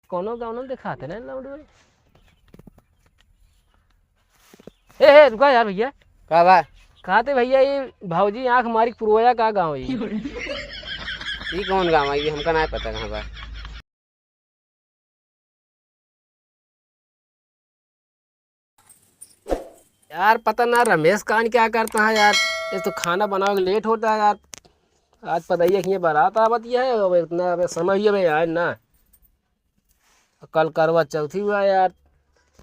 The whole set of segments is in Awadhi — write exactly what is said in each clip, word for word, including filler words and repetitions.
कौनो गाँव न देखाते ना लौंडे। ए, ए, रुका यार भैया। का बा? कहते भैया, ये भौजी आँख मारी पुरवैया का गाँव है? ई कौन गाँव है? ये हमका ना पता कहाँ बा। यार, पता ना रमेश कान क्या करता है यार, ये तो खाना बनावे के लेट होता है यार। आज पता ही है कि ये बारात आवत ही है, अब इतना, अब समय ही अब आए ना। कल करवा चौथी हुआ यार,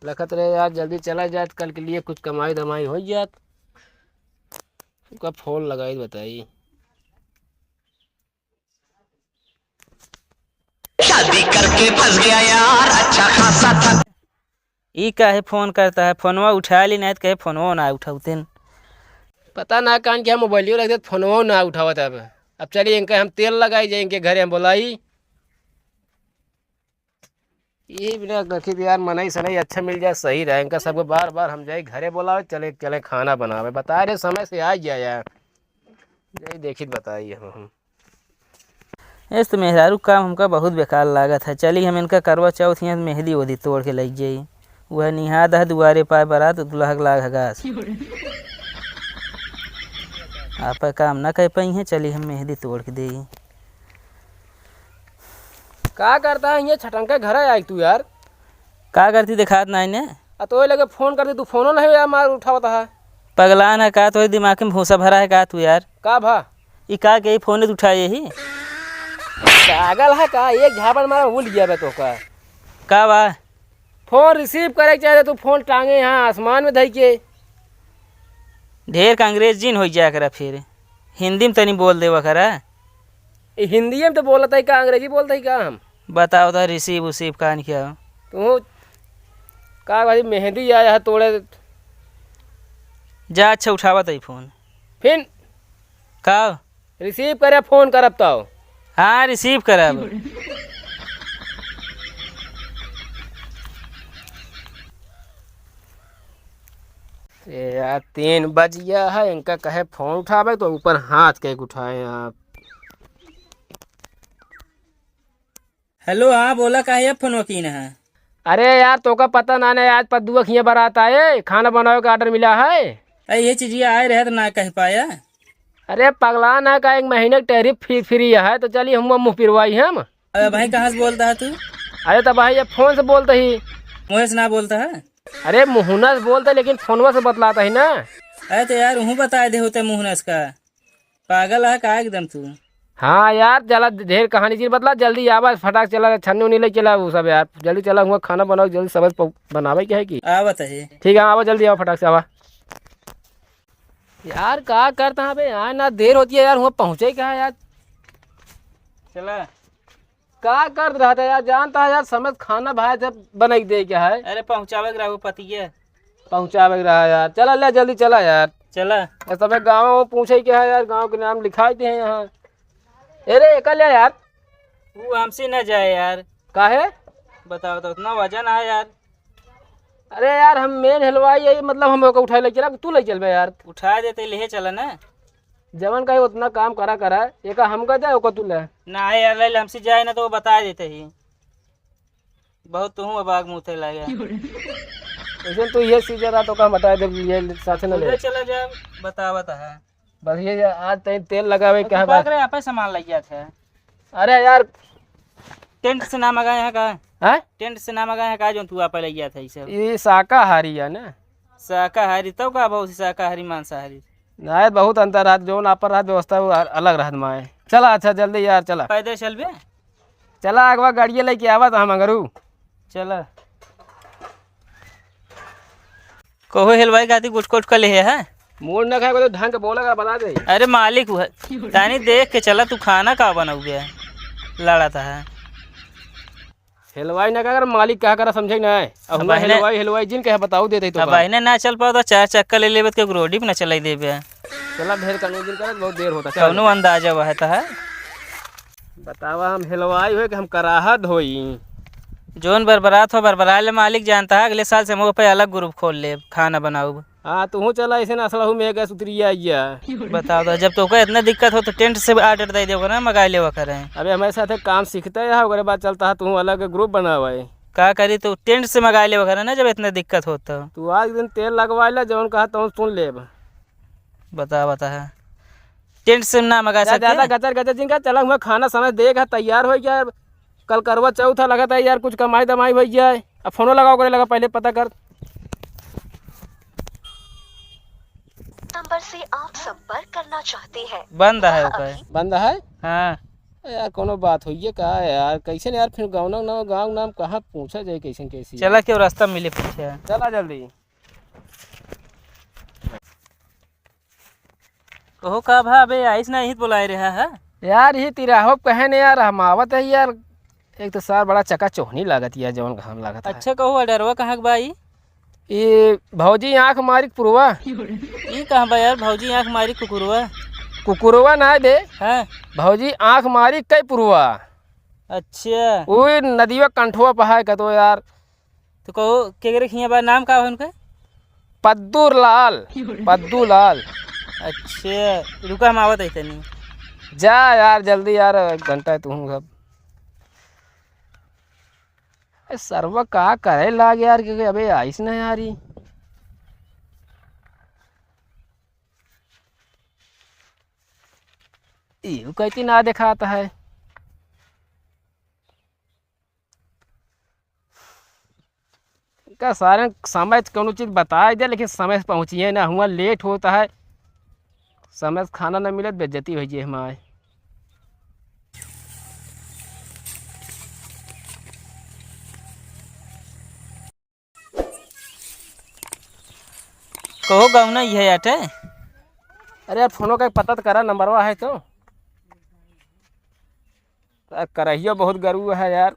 लखत रहे यार, जल्दी चला जात, कल के लिए कुछ कमाई धमाई हो जात। उनका फोन लगाई बताई। शादी करके फंस गया यार, अच्छा खासा था। ई काहे फोन करता है? फोनवा उठा ली, नहीं तो कहे फोनवा ना उठावतिन। पता ना कान क्या मोबाइलियो रख दे, फोनवा ना उठावत अब। अब चलिए इनका हम तेल लगाई जाए, इनके घरे हम बोलाई। यही बिना रखी थी यार, मनई सनई अच्छा मिल जाए, सही रहे। इनका सबको बार बार हम जाए घरे बोलावे, चले, चले खाना बनावे। बता रहे समय से आ गया यार। यही देखी बताई हम, हम। इस तो मेहरारू काम हमका बहुत बेकार लागत है। चली हम इनका करवा चौथ हियाँ मेहंदी ओदी तोड़ के लग जाई। वह निहाद है दुआरे पाए बारात दुल्हक लाग हगास। आप काम ना कर पाई हैं, चली हम मेहंदी तोड़ के देई। का करता है ये छटंका घर आए तू यार? का करती देखात ना इन्हें? आ तो लगे फोन करती, तू फोनो नहीं यार मार उठावता है। पगलान है का? तो दिमाग में भूसा भरा है का तू यार? का भा? ई का के ई फोन उठाए ही? पागल है का? एक झापड़ मारा भूल गया बे तो का। का बा? फोन रिसीव करे के चाहे तू फोन टांगे यहाँ आसमान में धई के। ढेर का अंग्रेज जिन हो जाया करा फिर। हिंदी में तनी बोल देवा करा। ए, हिंदी में तो बोलत है का, अंग्रेजी बोलत है का हम? बताओ तो रिसीव उसीव कान क्या? तू का भाई मेहंदी आया है तोड़े? जा अच्छा उठावत है फोन। फिन? का? रिसीव करे फोन करब तो। हाँ रिसीव करब। ए यार तीन बज गया है, इनका कहे फोन उठावे तो ऊपर हाथ के उठाए आप। हेलो, हाँ बोला, काहे अब फोनवा कीन है? अरे यार तोका पता ना ने, आज पद्दुआ खिया बारात आए, खाना बनावे का ऑर्डर मिला है। अरे ये चीजिया आए रहे तो ना कह पाया। अरे पगला ना का, एक महीने के टैरिफ फ्री, फ्री है तो चलिए हम मुँह पिरवाई हम। अरे भाई कहाँ से बोलता है तू? अरे तो भाई ये फोन से बोलते ही। मुँह से ना बोलता है? अरे मुँहना से बोलते लेकिन फोनवा से बतलाता ही ना। अरे तो यार वहूँ बताए दे होते मुँहना से का। पागल है का एकदम तू? हाँ यार, चला ढेर कहानी चीज बतला, जल्दी आवा, फटाक चला, छन्नी उन्नी ले चला, वो सब यार, जल्दी चला, हुआ खाना बनाओ, जल्दी सब प-, बनावे के है कि? आवत है। ठीक है, आवा, जल्दी आवा, फटाक से आवा। यार, का करता है बे, यहाँ ना देर होती है यार, हुआ पहुँचे कहाँ यार? चला। का करत रहता यार, जानता है यार, समझ खाना भाई जब बनाई दे क्या है? अरे, पहुँचावे के रहा वो पतिये। पहुँचावे के रहा यार, चला ले जल्दी चला यार। चला। ये सब गाँव में पूछे क्या है यार, गाँव के नाम लिखाई दे हैं यहाँ। ए रे, एका ले यार। वो हमसे ना जाए यार। काहे? बताओ तो, उतना वजन है यार। अरे यार, हम मेन हलवाई है, मतलब हम ओके उठाए ले चला, तू ले चल बे यार। उठा देते, ले चला ना। जवन कहे उतना काम करा करा, एका हमका दे, ओका तू ले। ना है यार, ले, हमसे जाए ना तो वो बता देते ही। बहुत तू हूँ अब आग मुँह थे लागे। वैसे तू ये सीजन रहा तो का हटा दे, ये साथे ना ले। उधर चला जा, बतावत है। बस ये आज तई तेल लगावे का है पकड़ बस। रे, आपे सामान लग गया था। अरे यार। टेंट से ना मंगाए हैं का? हैं? टेंट से ना मंगाए हैं का, जो तू आपे लग गया था ये सब? ये शाकाहारी है ना? शाकाहारी, तो का बहुत शाकाहारी मांसाहारी? नहीं, बहुत अंतर रहत, जौन आपन रहत व्यवस्था वो अ-, अलग रहत माए। चला, अच्छा, जल्दी यार, चला। पैदल चलबे? चला, अगवा गाड़िया लेके आवा तो हम अंगरू। चला। कहो हेलवाई खातिर गुटका उटका ले है? मूड ना खाए को तो ढंग के बोला का बता दे। अरे मालिक हुआ, तानी देख के चला, तू खाना का बनाऊ बे? लड़ा था है। हेलवाई ना का कर, मालिक कहा करा, समझे ना है। अब अब हुआ बहिने हेलवाई, हेलवाई जिन कहे बताऊ देते तो अब का। बहिने ना चल पाओ तो चार चक्का ले लेबे तो रोडी पे ना चलाई देबे। चला ढेर कानून जिन करत, बहुत देर होता, चल। कौनो अंदाजा वह तो है। बतावा हम हेलवाई होए कि हम कराहा धोई। जोन बरबरात हो बरबरा ले, मालिक जानता है, अगले साल से हम पे अलग ग्रुप खोल ले, खाना बनाऊ। हाँ, तुहूँ चला, ऐसे ना असलहू में गैस उतरी आइया। बताओ तो, जब तोका इतना दिक्कत हो तो टेंट से order दे देवा ना, मंगा लेवा करे। अबे हमारे साथ काम सीखता है, ओकरे बाद चलता है, तुहूँ अलग group बनावे। का करी, तो टेंट से मंगा लेवा करे ना, जब इतना दिक्कत हो तो। तू आज दिन तेल लगवा ला, जौन कहा तौन सुन लेब। बता, बता है। टेंट से ना मंगा जा, सकते? ज्यादा गचर गचर जिनका चला हुआ, खाना समय देख है, तैयार हो गया। कल करवा चौथ है, लगता है यार, कुछ कमाई दमाई हो जाए। अब फोनो लगाओ करे लगा, पहले पता कर। नंबर से आप संपर्क करना चाहते हैं। बंद है वह ओकर। अभी बंद है? हाँ। ए यार, कोनो बात होइए का यार? कैसे न यार, फिर गाँव ना, गाँव नाम कहाँ पूछा जाए, कैसे कैसी चला है? के रास्ता मिले पूछे। चला जल्दी। कहो का भा, अबे आइस ना, यहीं बुलाए रहा है? यार, ये तिराहो पे कहे ने यार, हम आवत है यार। एक तो सार बड़ा चका चोहनी लागत यार, जवन घाम लागत है। अच्छा, कहो, orderवा कहाँ के बा ई? ई भौजी आँख मारी के पुरवा। ई कहाँ बा यार, भौजी आँख मारी कुकुरवा? कुकुरवा ना बे। हाँ। भौजी आँख मारी कई पुरवा। अच्छा। ऊ नदिया कंठवा पहाड़ का तो यार। तो कहो, केकरे खिया बा, नाम का है उनका? पद्दू लाल, पद्दू लाल। अच्छा, रुका, हम आवत है तनी। जा यार, जल्दी यार, एक घंटा है तुहूँ सब। ए, सरवा का करे लाग यार, क्योंकि अबे आइस ना यार ई। इहू कहती ना देखाता है। का सारे समय से कौनो चीज बताए दे, लेकिन समय से पहुँचिए ना, हुआ लेट होता है, समय से खाना ना मिले, बेइज्जती हो जाए हमारे। कहो गाँव ना ये आटे? अरे यार, फोनो का पता तो करा, नंबरवा है तो। यार, करहियो बहुत गरू है यार।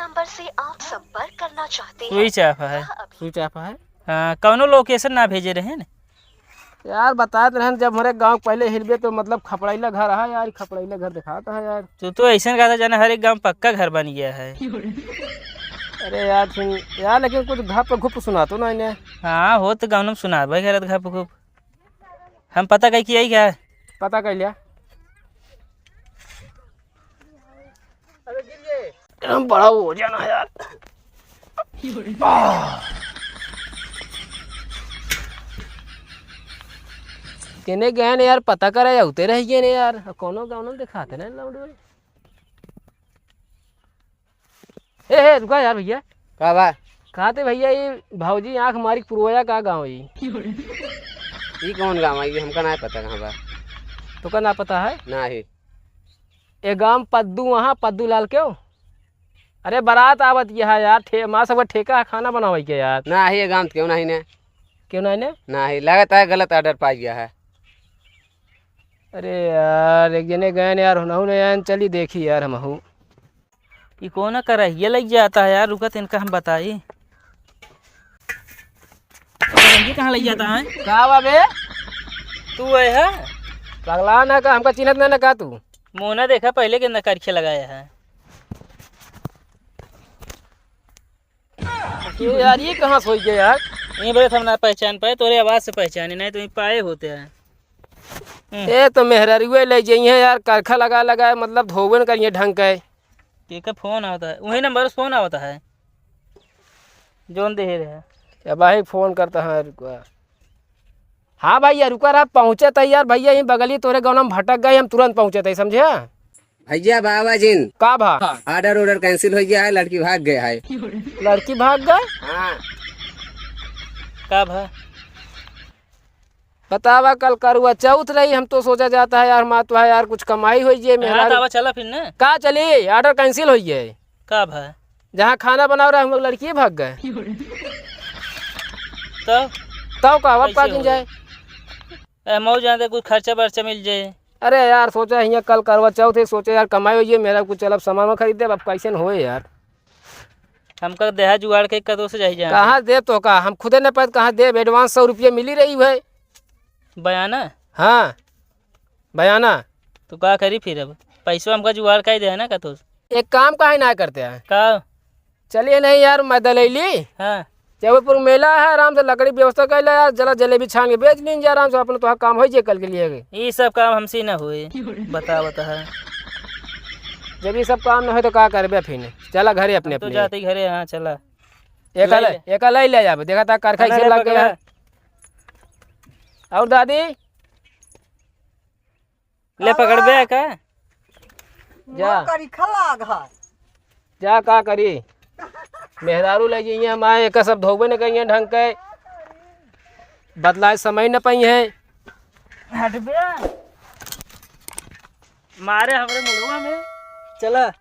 नंबर से आप संपर्क करना चाहते हैं। Switch off है। वह अभी Switch off है। हाँ, कौनो location ना भेजे रहे न। यार, बताए तो रहन, जब हमारे गाँव पहले हिलबे तो मतलब खपड़ैला घर है यार, खपड़ैला घर दिखाता है यार। तू तो ऐसे कहा था जाना हर एक गाँव पक्का घर बन गया है। अरे यार, सुन यार, लेकिन कुछ घप घुप सुना तो ना इन्हें। हाँ, हो तो गाँव में सुना भाई घर घप घुप। हम पता कहीं किया ही क्या है? पता कर लिया। अरे गिर गए। हम बड़ा वजन है यार। आह। केने गए ने यार, पता करे उते रह गए ने यार, कौनो गाँव ना दिखाते ना लौंडे। ए, ए, रुका यार भैया। का बा? कहा थे भैया, ये भौजी आँख मारी के पुरवैया का गाँव है? ई कौन गाँव है? ये हमका ना पता कहाँ बा। तो का ना पता है? ना है। ए गाँव पद्दू, वहाँ पद्दू लाल क्यों? अरे बारात आवत यह है यार, ठे-, माँ सब ठेका है खाना बनावे के यार। ना है ये गाँव क्यों नहीं ने? क्यों नहीं ने? ना है, लगता है गलत order पा गया है। अरे यार, एक जने गए ने यार, हुनहु ने आयन, चली देखी यार हमहू। ई कौन करहिया लग जाता है यार, रुकत इनका हम बताई। करहिया कहाँ लग जाता है? का बा बे? तू है, है? पगला ना का, हमका चिन्हत ना, ना का तू? मुँह ना देखा, पहले के ना करखे लगाया है। ये यार, ये कहाँ से हो गया यार? ये बड़े हम ना पहचान पाए, तोरे आवाज से पहचाने, नहीं तो ये पाए होते हैं। हम्म। ए तो मेहरारुए ले जाइए यार, करखा लगा लगा, मतलब धोबे न करिए ढंग के। के का फोन आवता है, वही नंबर से फोन आवता है, जोन दे रहे हैं। अब भाई फोन करता है, रुका। हाँ भैया, रुका रहा, पहुँचे थे यार, भैया, यहीं बगली तोरे गाँव में भटक गए, हम तुरंत पहुँचे थे, समझे? भैया, बाबा जिन। का भा? Order order cancel हो गया है, लड़की भाग गया है। लड़की भाग गए? हाँ। का भा? बतावा, कल करवा चौथ रही, हम तो सोचा जाता है यार, मातवा यार, कुछ कमाई हो जाए, हाँ, मेहरारू। तो आवा, चला फिर ना। का चली? Order cancel हो गया है। का भा? जहाँ खाना बनाओ रहा, हम लोग लड़की भाग गए। तो? तब का, अब का कैसे किन होई? जाए? ए, मऊ जाते कुछ खर्चा बर्चा मिल जाए। अरे यार, सोचा हियाँ कल करवा चौथ है, सोचा यार कमाई होइए, मेरा कुछ चलब सामान खरीद देब, अब कैसे न होए यार। हमका देहा जुगाड़ के कदों से जाई जाए। कहाँ देब तो का, हम खुदे न पाए, कहाँ देब? Advance सौ रुपया मिली रही है। बयाना? हाँ, बयाना। तो का करी फिर अब? पैसवा हमका जुगाड़ कर दे है ना कतो। एक काम काहे ना करते हैं? का? चलिए नहीं यार, मैं दलैली। हाँ। चैनपुर मेला है, आराम से लकड़ी व्यवस्था कर ले यार, जला जलेबी छान के बेच लीन जा आराम से, अपना तोहार काम होइ जाए कल के लिए। ई सब काम हमसे न होए, बता, बता। जब ई सब काम न होए तो का करबे फिर? चला घरे अपने, हम तो अपने। जाते ही घरे, हाँ, चला। एका ले ले, ले। एका ले ले जाबे, देखा था करखा खाना से ले लग गया। पकड़ा। और दादी? ले पकड़बे का? जा। मोर करी खला घर। जा का करी? मेहरारू ले जइहे माए, एका सब धोबे न कइहे ढंग के। बदलाए समय न पइहे। हटबे। मारे हमरे मुड़वा में। चला।